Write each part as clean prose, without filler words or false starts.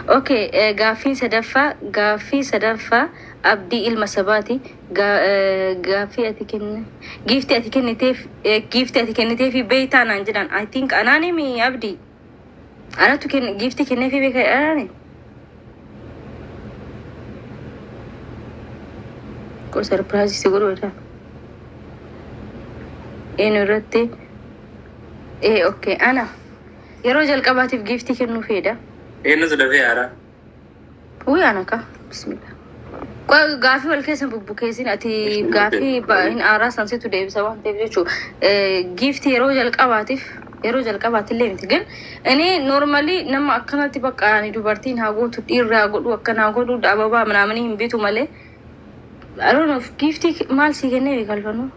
Okay, gaaffii sadaffaa Abdii Ilma Sabaati. Gaaffii ati kenne, giiftii ati kenniteef, giiftii ati kenniteefi beeytaa naan jedhan. I think anaanimi Abdii. Anatu kenne, giiftii kenneefi beeka anaani. Qor surprise si godhuudha. Eenyu irratti? Okay, ana. Yeroo jalqabaatiif giiftii kennuu fedha. Eenyutu dafee haaraa? Uy, ana ka. Bismillah. Qoy, gaafii wal keessa bubbukeessin ati gaafii hin aaraa san situ deebisa waan ta'eef jechuudha. Giiftii yeroo jalqabaatiif, yeroo jalqabaatillee miti gan inni normally nama akkanatti bakka ani dubartiin haa gootu, dhiirri haa godhu, akkana haa godhu, ababaa manaamanii hin bitu malee. I don't know, giiftii maal sii kennee beekalfannu?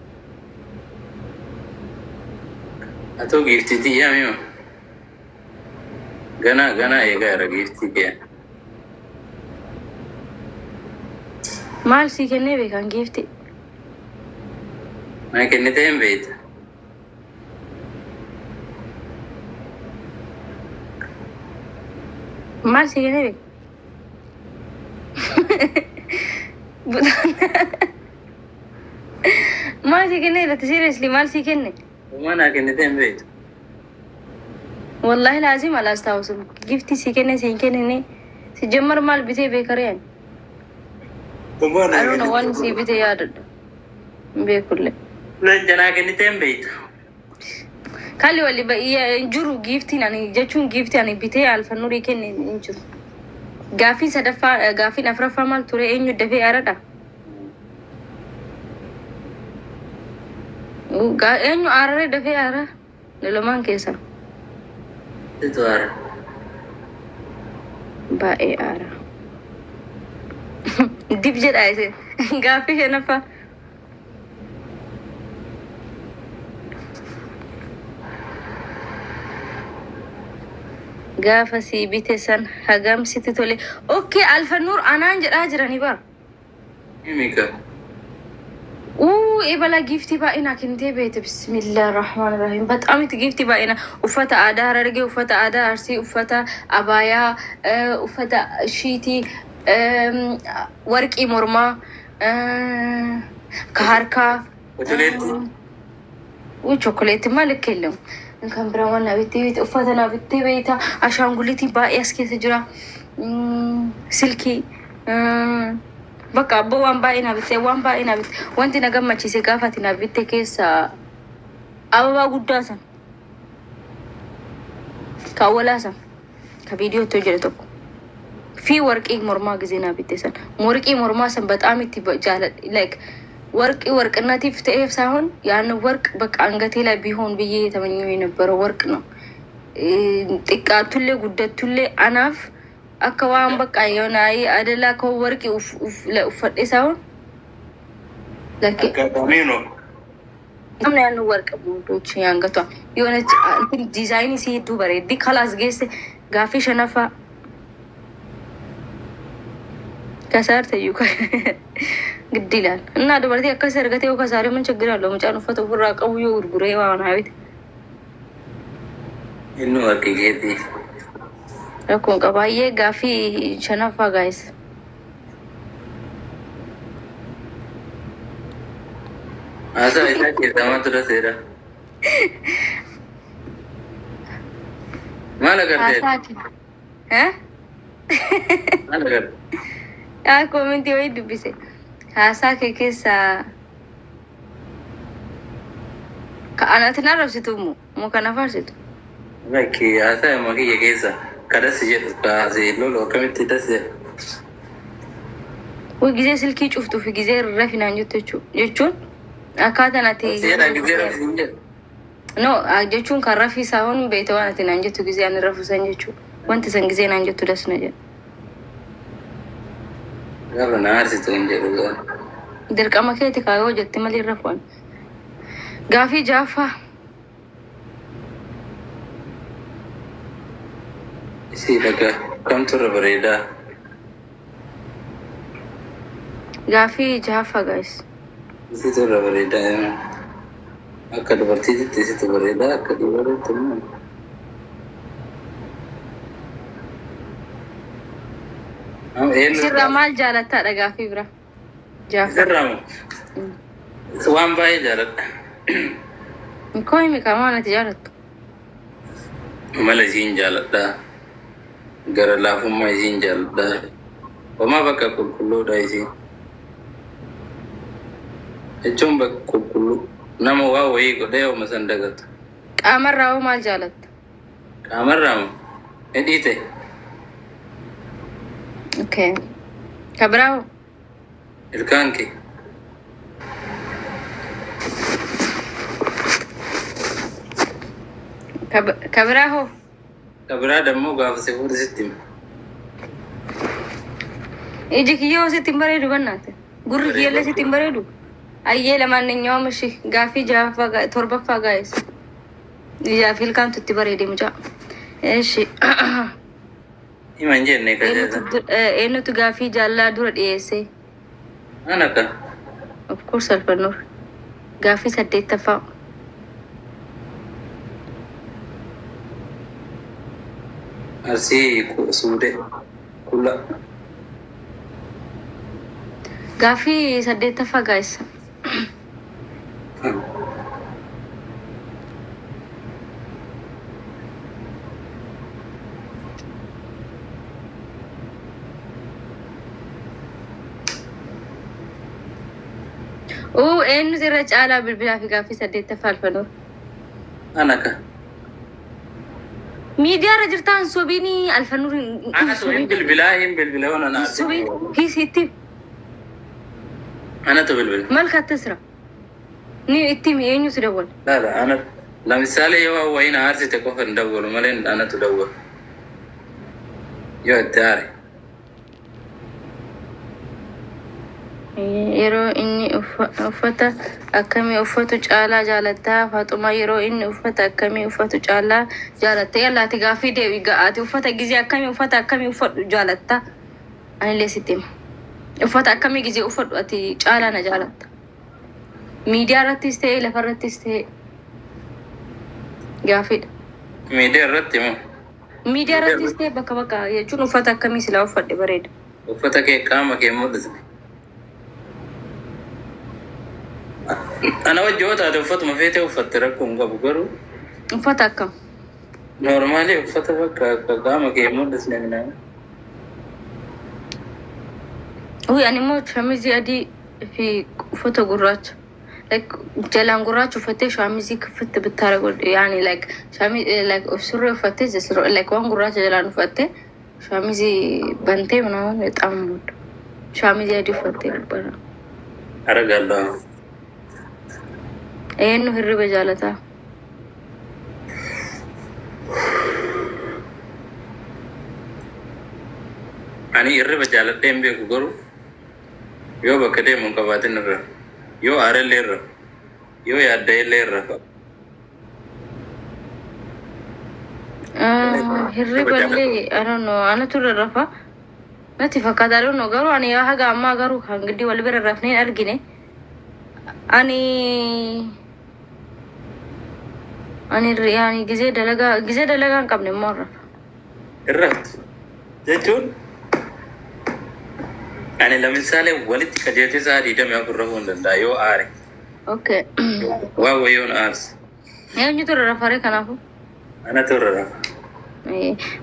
Atoo giiftii xiyyaa mima. Ganaa ganaa eegaa jira giiftii kee. Maal sii kennee beekan giiftii? Naa kennitee hin beekta. Maal sii kennee beeka? Maal sii kennee irratti, seriously, maal sii kenne? Uumaa naa kennitee hin beektu. Wallahi laazim alaastaawisu giftii sii kenne sii hin kennine si jammar maal bitee beekaree ani? Uumaa naa I don't know, waan kennitee sii bite yaadadha. Hin beekullee. Leenca naa kennitee hin beektu. Kalli wali hin jiru giiftiin ani jechuun giiftii ani bitee Alfannurii kenne hin jiru. Gaaffiin sadaffaa, gaaffiin afuraffaa maal ture? Eenyu dafee aaradha? Eenyu aararee dafee aara? Lamaan keessa. Situ haara. Baay'ee aara. Dib jedhaa isin. Gaaffii shanaffaa. Gaafa sii bite san hagam sitti tole? Okay, Alfannuur anaan jedhaa jiranii bara. Mika. Uu, ebala giiftii baay'inaa kennitee beekte. Bismillah rahmaan rahim. Bataam itti giiftii baay'ina. Uffata aadaa Harargee, uffata aadaa Arsii, uffata abaayaa, uffata shiitii, warqii mormaa, ka harkaa. Chokoleetti. Uu, chokoleetti maal kennamu? Kan biraa waan naa bittee beekte, uffata naa bittee beekta. Ashaanguliitii baay'ee as keessa jira. Silkii. Bakka abboo waan baay'ee naa bittee, waan baay'ee naa bitte. Wanti na gammachiise gaafa ati naa bitte keessa ababaa guddaa san. Ka awwalaa san. Ka viidiyootti hojjete tokko. Fi warqii mormaa gisee naa bitte san. Warqii mormaa san በጣም itti jaaladhe. Like ወርቅ ወርቅነቲፍ ta'eef ሳይሆን ያን ወርቅ በቃ አንገቴ ላይ ቢሆን ብዬ የተመኘው የነበረው ወርቅ ነው። Xiqqaattullee guddattullee anaaf akka waan bakka የሆነ አደላ warqii uffadhe ሳይሆን Aggaadhamee noo. Namni ያን ወርቅ ሞዶች የአንገቷ የሆነች እንትን ዲዛይን ሲሄዱ bareeddi kalaas geesse. Gaaffii shanaffaa kasaarte iyyuu ግድ ይላል እና dubartii akkas argatee yoo kasaare ምን ችግር አለው? Mucaan uffata ofirraa qabu yoo gurguree waan haawite. Inni warqii keetii. Rakkoon qabaayyee gaaffii shanaffaa, guys. Haasaa isaa keessaa maaltu seera? Maal agartee? Haasaa Maal agarte? Yaa koomentii wayii dubbise. Haasaa kee keessaa ka anatti na arrabsitu moo moo kana faarsitu? Bakki haasaa immoo kiyya keessa kadas jedhu kaasee lolu akkamitti das jedhu? Way gizee silkii cuftuu fi gizee rafinaan jettu jechuun akkaataan ati Seera gizee rafisiin jedhu. No, jechuun kan rafii saawwan beekte waan ati naan jettu gizee ani rafu san jechuudha. Wanti san gizee naan jettu das na jedha. Gaafa na aarsitu hin jedhu gaa. Dirqama keeti kaayoo jette malee rafuun. Gaafii jaaffaa. Isii dhagaa kamtu irra bareedaa? Gaafii jaaffaa, guys. Isitu irra bareedaa. Akka dubartiitti isitu bareedaa, akka dhiiraatti immoo. Eenyu Sirraa maal jaalattaadha gaaffii bira? Jaafar. Sirraa moo? Waan baay'ee jaaladha. Koo himi kaa waan ati jaalattu. Mala isiin jaaladha. Gara laafummaa isiin jaaladha. Homaa bakka qulqulluudha isiin. Jechuun bakka qulqulluu nama waa wayii godhee hooma san dagatu. Qaamarraa hoo maal jaalatta? Qaamarraa moo? Hidhii ta'e. Okay. Ka biraa hoo? Ilkaan kee. Ka biraa hoo? Ka biraa dammoo gaafa si fuudhe sitti hima. Iji kiyya hoo sitti hin bareedu bannaate? Gurri kiyyallee sitti hin bareedu? Ayyee lamaan ishi gaaffii ja'affaa torbaffaa gaa'es. Ijaa fi ilkaantu itti bareede mucaa. Eshi. Hima hin jenne ka jedha. Eenyutu gaaffii jaallaa dura dhiyeesse? Ana ka. Of course Alfannuur. Gaaffii saddeettaffaa. Arsii suudee. Kula. Gaaffii saddeettaffaa gaa'es. Oo, eenyutu irra caalaa bilbilaa fi gaaffii saddeettaffaa Alfannuur? Ana ka. Miidiyaa irra jirtaan sobiinii Alfannuur hin Anatu hin bilbilaa hin bilbila waan ana. Sobiin hiis itti Anatu bilbila. Maal kattasira? Ni itti himi, eenyutu dawwala? Laala ana lamisaalee yoo wayiin aarsite qofa hin dawwalu malee anatu dawwalu. Yoo itti aare. Yeroo inni uffata akkamii uffatu caalaa jaalattaa? Faaxumaa, yeroo inni uffata akkamii uffatu caalaa jaalatta? Yalla ati gaaffii deebi ga'aati. Uffata gizee akkamii, uffata akkamii uffadhu jaalatta? Anillee sitti hima. Uffata akkamii gizee uffadhu ati caalaa na jaalatta? Miidiyaa irrattis ta'e lafa irrattis ta'e gaaffiidha. Miidiyaa irratti moo? Miidiyaa irrattis ta'e bakka bakka jechuun uffata akkamii silaa uffadhe bareeda? Uffata kee qaama kee mul'isa. Ana wajji yoo taate uffatuma feetee uffatte rakkoo hin qabu, garuu Uffata akkam? Normally uffata bakka akka qaama kee mul'isne minaa. Uy, ani immoo shamizii adii fi uffata gurraacha. Like jalaan gurraacha uffattee shamizii kaffatte bittaara godhu yaani like like surree uffattee like waan gurraacha jalaan uffattee shamizii bantee ምናምን በጣም ነው የምወደው። Shamizii adii uffattee dubbara. Aragallaa. Eenyu hirriba jaalataa? Ani hirriba jaaladhee hin beeku, garuu yoo bakka deemu hin qabaatin irra yoo aarellee irra yoo yaadda'ellee irra. Hirriba illee I don't know, anatu irra rafa. Natti fakkaata, I don't know, garuu ani haga ammaa garuu kan giddii wal bira rafnee hin argine. Ani yaani gizee dalagaa hin qabne immoo rafa. Irratti jechuun ani lamisaalee walitti qajeelchee sa'a 24 rafuu hin danda'a yoo aare. Okay. Waa wayyoon aarse. Eenyutu irra rafaree kanaafuu? Anatu irra rafa.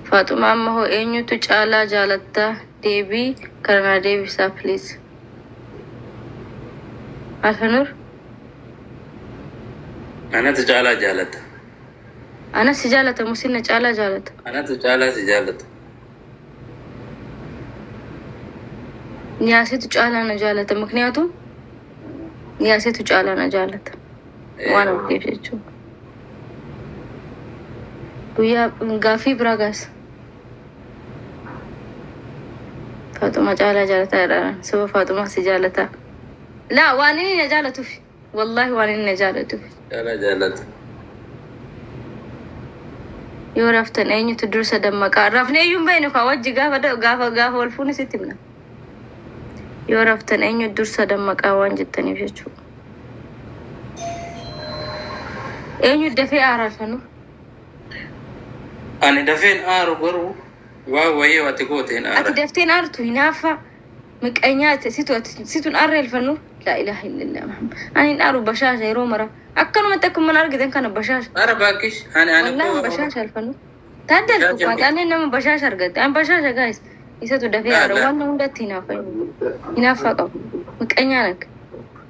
Faaxumaa, amma hoo eenyutu caalaa jaalattaa? Deebii kana naa deebisaa please. Alfanur? Anatu caalaa jaalata. Anas si jaalata musinna caalaa jaalata. Anatu caalaa si jaalata. Niyaasetu caalaa na jaalata. ምክንያቱም niyaasetu caalaa na jaalata. Waan argeef jechuudha. Guyyaa gaaffii biraa gaasa. Faaxuma caalaa jaalataa jedhaan saba Faaxumaa si jaalataa. Laa, waan inni na jaalatuuf. Wallaahi waan inni na jaalatuuf. Caalaa jaalata. Yoo raftan eenyutu dursa dammaqaa? Rafnee iyyuu hin beeknu kaa wajji gaafa gaafa wal fuune sitti himna. Yoo raftan eenyu dursa dammaqaa waan jettaniif jechuudha. Eenyu dafee aararfanu? Ani dafeen aaru, garuu Waa wayii ati goote hin Ati aara. dafteen aartu hinaaffaa miqanyaa situ situn aarra elfannu laa ilaaha illallah Muhammad. Ani hin aaru bashaasha yeroo mara. Akkanumatti akkuma argitan kana bashaasha. Ara baakkish ani ani Wallaahi koo bashaasha elfannu. Taaddaltu Bashaasha kwaati ani nama bashaasha argatte. Ani bashaasha guys. Isatu dafee aara Laa waan hundatti hinaaffaa. Hinaaffaa qabu. Miqanyaa nak.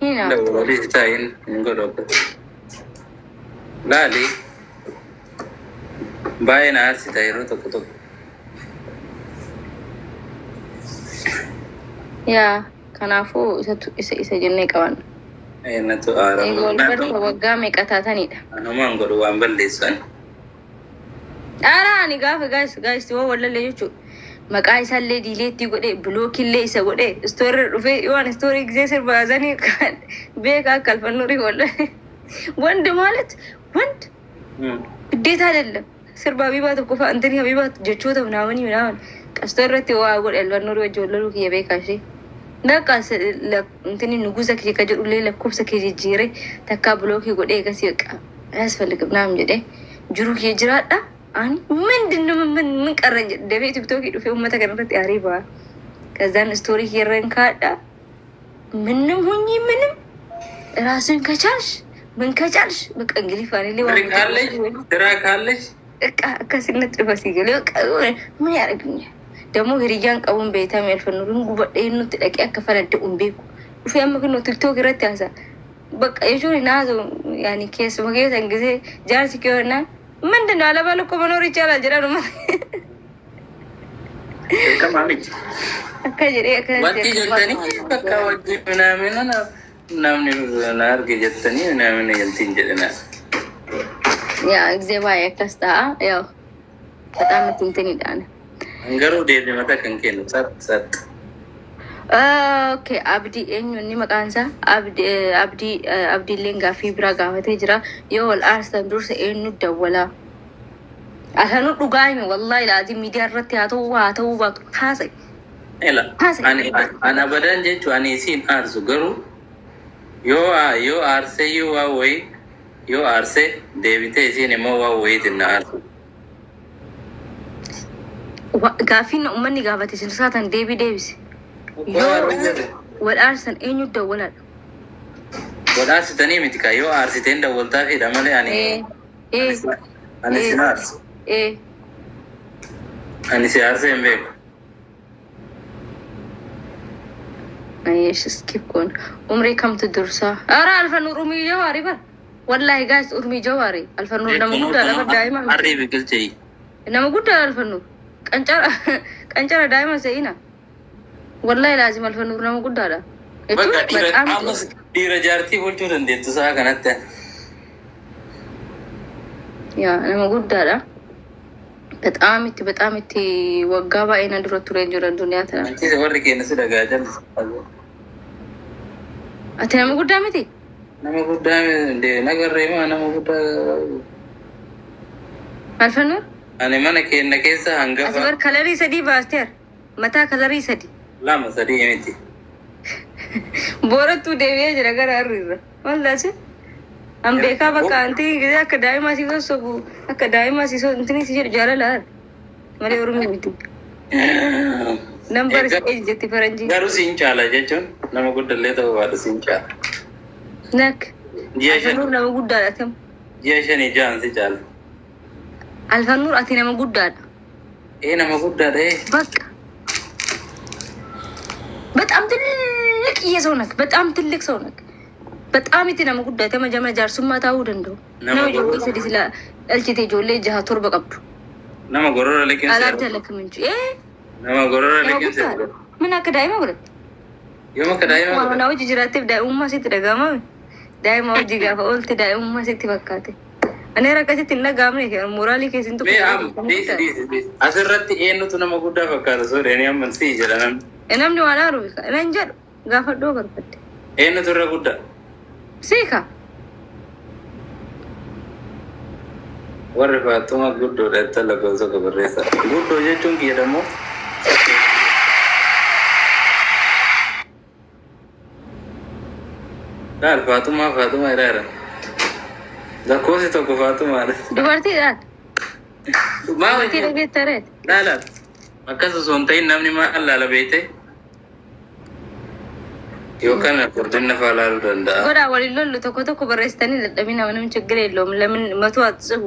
Hinaaftu. Walii taa'in hin godhu akkas. Laali baay'ee na aarsita yeroo tokko tokko. Yaa kanaafuu isatu isa isa jennee qabanna. Natu aara. Egaa wal barta waggaa meeqa taatanidha? Anumaan godhu waan balleessu ani. Dhaaraa ani gaafa guys guys waan wallallee jechuudha. Maqaa isaallee delete godhee blockillee isa godhee story dhufee yoo ani story gisee sirbaasanii beekaa akka alfannuurii wallallee. ወንድ ማለት ወንድ ግዴታ አይደለም። sirba Habiibaa tokko fa'a intini Habiibaa jechoota ምናምን ምናምን ቀስቶ irratti waa godhe alfannuurii wajji wallaluu kiyya beekaa ishee. Bakka intini nugusa kiyya ka jedhullee lakkoofsa kee jijjiiree takkaa block godhee akkasii በቃ አያስፈልግም ምናምን jedhee jiru kiyya jiraadha. Ani ምንድን ነው ምን ምን ቀረኝ jedhe dafee TikTokii dhufee uummata kana irratti aarii ba'a. ከዛን story kiyyarran kaadha. ምንም ሁኚ ምንም ራስን ከቻልሽ ምን ከቻልሽ በቃ እንግዲህ ፋኒሌ Firri ካለሽ ስራ ካለሽ በቃ akkasitti dhufa si galee በቃ ምን ያደርግኛል ደግሞ hiriyyaan qabuun beekame alfannuun gubadhee nutti dhaqee akka fanadda'u hin beeku. Dhufee amma kunoo TikTok irratti haasa. በቃ jechuun naasoo yaani keessuma keessan gisee jaarsi kee honnaa ምንድን ነው አለባል እኮ መኖር ይቻላል jedhan uummata. Dirqama miti. Akka jedhee akkanatti Wanti jettanii bakka wajjin ምናምን namni na arge jettanii ምናምን galtiin jedhina. Yaa gisee baay'ee akkas ta'a ያው በጣም እንትን Garuu deebii mataa kan kennu sat sat. Okay, Abdii eenyu inni maqaan isaa? Abdii Abdii Abdiilleen gaaffii biraa gaafatee jira. Yoo wal aarsan dursa eenyu dawwalaa? Asanuu dhugaa hime wallaahi laatii miidiyaa irratti haa ta'uu haa ta'uu baatu haasa'e. Ela Haasa'e. ani ani abadan jechuun ani isiin aarsu garuu yoo yoo aarsee yoo waa wayii yoo aarsee deebitee isiin immoo waa wayiitiin na aarsu. Gaaffiin uummanni gaafate isin saatan deebii deebise. Yoo wal aarsan eenyu dawwalaadha? Wal aarsitanii miti kaa yoo aarsiteen dawwaltaa fidha malee ani ani sin aarsu. Ani si aarsee hin beeku. Ayeesh skip goona. Umrii kamtu dursaa? Ara Alfannuur umrii jawaari bar. Wallaahi guys umrii jawaari. Alfannuur nama guddaadha bar daa'ima miti. Harrii biqilchee. Nama guddaadha Alfannuur. Qancara qancara daa'ima se'ina. Wallaahi laazim Alfannuur nama guddaadha. Jechuun Bakka dhiira በጣም ammas dhiira jaartii bulchuu dandeettu sa'a kanatti. Yaa nama guddaadha. በጣም itti በጣም itti waggaa baay'ee na dura turee jira duniyaa tana. Achiis warri keenya si dhagaa jalli. Ati nama guddaa miti? Nama guddaa nagarree maa nama guddaa. Alfannuur? Ani mana keenya keessa Ati hangafa bar color sadii baasteera. Mataa color sadii. Lama sadii miti. Boorattuu deebi'ee jira gara harriirra. Maal taase? An beekaa bakka anti gisee akka daa'imaa si sossobu akka daa'imaa si intini si jedhu jaalala malee ormi miti. Nambar age jetti faranjii. Garuu siin caala jechuun nama guddallee ta'uu baadhu siin caala. Nak. Ji'a 5 Alfannuur nama guddaadha tam. Ji'a 5 ja'an si caala. Alfannuur ati nama guddaadha. Ee nama guddaadha ee. በቃ በጣም ትልቅ ሰው ነህ። በጣም ትልቅ ሰው ነህ። በጣም itti nama guddaa nama jama jaarsummaa ta'uu danda'u. Nama Nama ijoollee sadi sila dhalchite ijoollee jaha torba qabdu. Nama gorora liqimse. Alaabdalakam እንጂ Nama gorora nama liqimse. guddaadha. Min akka daa'ima godhatte. Yooma akka daa'ima Waan godhatte. hojii jiraatteef daa'imummaa sitti dhaga'amame. Daa'ima hojii gaafa oolte daa'imummaa sitti fakkaate. Ani akkasitti hin dhaga'amne moraalii keessin tokko. Mee amma dhiisi dhiisi dhiisi. Asirratti eenyutu nama guddaa fakkaata soodhanii amma si jedha namni. Namni waan aaru bika. Nan jedhu gaafadhoo barbaadde. Eenyutu irra guddaa? Siika. Warri Faaxuma guddoodha itti lakkoofsa barreessa. Guddoo jechuun kiyya dammoo. Laal Faaxumaa Faaxumaa jedhaa. Lakkoofsi tokko Faaxumaadha. Dubartiidhaan. Maa Dubartii dhageettaa reet. Laala. Akkas osoo hin ta'in namni maal laala beekte? Yookaan furdinna fa'aa laaluu danda'a. Godhaa waliin lollu tokko tokko barreessitanii dadhabina ምንም ችግር የለውም። ለምን መቶ አትጽፉ?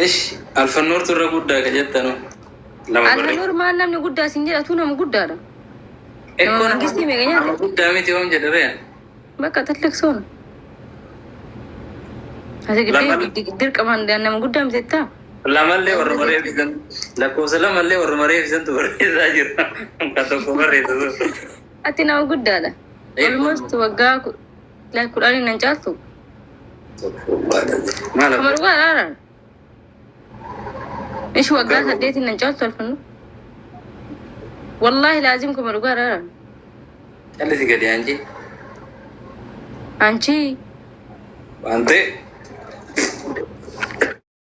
Ish, Alfannoortu irra guddaa ka jettanu. Lama barreessa. Alfanuur maal namni guddaa sin jedhatu nama guddaadha. Ekkoo Nama mangistii meeqa nyaate? nama guddaa miti yoom jedharee? በቃ ትልቅ ሰው ነው። Ati dirqamaan nama guddaa miti jettaa? Lamallee warra barreessisan lakkoofsa lamallee warra barreessisantu barreessaa jira. Ka tokko barreessu. Ati nama guddaadha. Almost waggaa 10 nan caaltu. Maal Kuma dhugaa dhaadhaan. Ishi waggaa 8 nan caaltu alfannu. Wallaahi laazim kuma dhugaa dhaadhaan. Callisi gadi anji. Anchi Waan ta'e